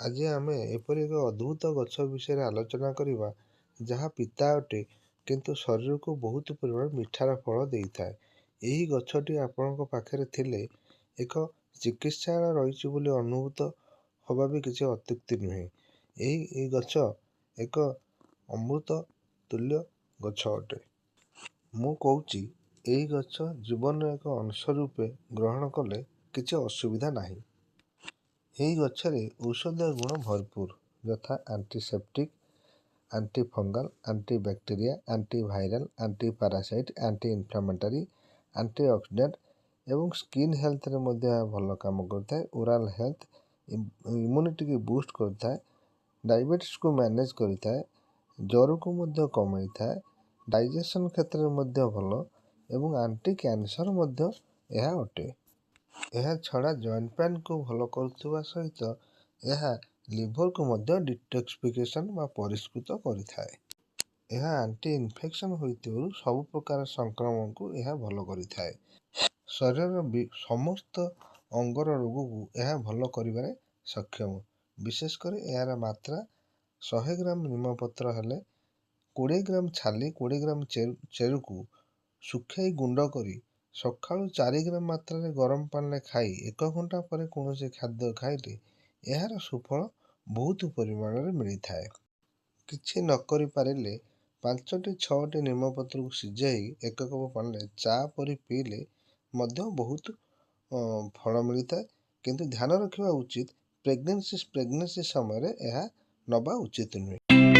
ଆଜି ଆମେ ଏପରି ଏକ ଅଦ୍ଭୁତ ଗଛ ବିଷୟରେ ଆଲୋଚନା କରିବା, ଯାହା ପିତା ଅଟେ, କିନ୍ତୁ ଶରୀରକୁ ବହୁତ ପରିମାଣରେ ମିଠାର ଫଳ ଦେଇଥାଏ। ଏହି ଗଛଟି ଆପଣଙ୍କ ପାଖରେ ଥିଲେ ଏକ ଚିକିତ୍ସାଳୟ ରହିଛି ବୋଲି ଅନୁଭୂତ ହେବା ବି କିଛି ଅତ୍ୟୁକ୍ତି ନୁହେଁ। ଏହି ଗଛ ଏକ ଅମୃତ ତୁଲ୍ୟ ଗଛ ଅଟେ। ମୁଁ କହୁଛି, ଏହି ଗଛ ଜୀବନର ଏକ ଅଂଶ ରୂପେ ଗ୍ରହଣ କଲେ କିଛି ଅସୁବିଧା ନାହିଁ। ଏହି ଗଛରେ ଔଷଧୀୟ ଗୁଣ ଭରପୁର, ଯଥା antiseptic, antifungal, antibacteria, antiviral, antiparasite, anti inflammatory, antioxidant ଏବଂ ସ୍କିନ୍ ହେଲ୍ଥରେ ମଧ୍ୟ ଏହା ଭଲ କାମ କରିଥାଏ। ଓରାଲ୍ ହେଲ୍ଥ, ଇମ୍ୟୁନିଟିକି ବୁଷ୍ଟ କରିଥାଏ, ଡାଇବେଟିସ୍କୁ ମ୍ୟାନେଜ୍ କରିଥାଏ, ଜ୍ୱରକୁ ମଧ୍ୟ କମାଇଥାଏ, ଡାଇଜେସନ୍ କ୍ଷେତ୍ରରେ ମଧ୍ୟ ଭଲ ଏବଂ ଆଣ୍ଟି କ୍ୟାନ୍ସର ମଧ୍ୟ ଏହା ଅଟେ। ଏହା ଛଡ଼ା ଜଏଣ୍ଟ ପେନ୍କୁ ଭଲ କରୁଥିବା ସହିତ ଏହା ଲିଭରକୁ ମଧ୍ୟ ଡିଟକ୍ସିଫିକେସନ୍ ବା ପରିଷ୍କୃତ କରିଥାଏ। ଏହା ଆଣ୍ଟି ଇନଫେକ୍ସନ୍ ହୋଇଥିବାରୁ ସବୁ ପ୍ରକାର ସଂକ୍ରମଣକୁ ଏହା ଭଲ କରିଥାଏ। ଶରୀରର ସମସ୍ତ ଅଙ୍ଗର ରୋଗକୁ ଏହା ଭଲ କରିବାରେ ସକ୍ଷମ। ବିଶେଷ କରି ଏହାର ମାତ୍ରା 100 ଗ୍ରାମ ନିମପତ୍ର ହେଲେ 20 ଗ୍ରାମ ଛାଲି, 20 ଗ୍ରାମ ଚେରକୁ ଶୁଖାଇ ଗୁଣ୍ଡ କରି ସକାଳୁ 4 ଗ୍ରାମ ମାତ୍ରାରେ ଗରମ ପାଣିରେ ଖାଇ ଏକ ଘଣ୍ଟା ପରେ କୌଣସି ଖାଦ୍ୟ ଖାଇଲେ ଏହାର ସୁଫଳ ବହୁତ ପରିମାଣରେ ମିଳିଥାଏ। କିଛି ନ କରିପାରିଲେ ପାଞ୍ଚଟି ଛଅଟି ନିମପତ୍ରକୁ ସିଝାଇ ଏକ କପ୍ ପାଣିରେ ଚା ପରି ପିଇଲେ ମଧ୍ୟ ବହୁତ ଫଳ ମିଳିଥାଏ। କିନ୍ତୁ ଧ୍ୟାନ ରଖିବା ଉଚିତ, ପ୍ରେଗନେନ୍ସି ସମୟରେ ଏହା ନେବା ଉଚିତ ନୁହେଁ।